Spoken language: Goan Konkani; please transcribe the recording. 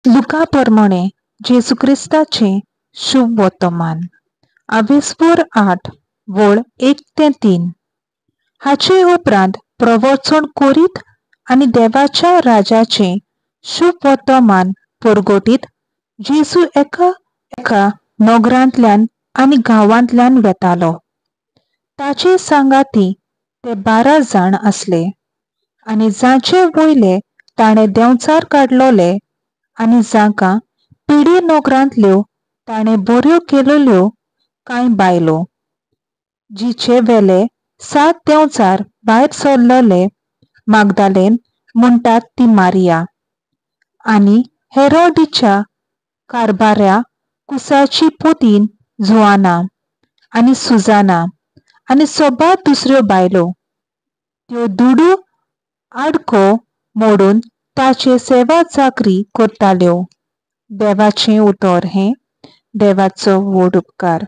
लुका प्रमाणे जेजू क्रिस्ताचें शुभ वर्तमान, आवेस्पूर 8 वळ 1 ते 3. हाचे उपरांत प्रवचन करीत आनी देवाच्या राजाचें शुभ वर्तमान परगटीत जेजू एका एका नगरांतल्यान आनी गांवांतल्यान वेतालो. ताचे सांगाती ते 12 जाण आसले आनी जांचे वयले ताणें देंवचार काडलोले आनी जांकां पिडी नगरांतल्यो ताणें बऱ्यो केलेल्यो कांय बायलो, जिचे वेले 7 देंवचार भायर सरलेले मागदालेन म्हणटात ती मारिया आनी हेरोडीच्या कारभाऱ्या कुसाची पोतीन जुआना आनी सुजाना आनी सोबार दुसऱ्यो बायलो. त्यो दुडू आडको मोडून ताचे सेवा चाकरी करताल्यो. देवाचें उतर हें देवाचो व्हड उपकार.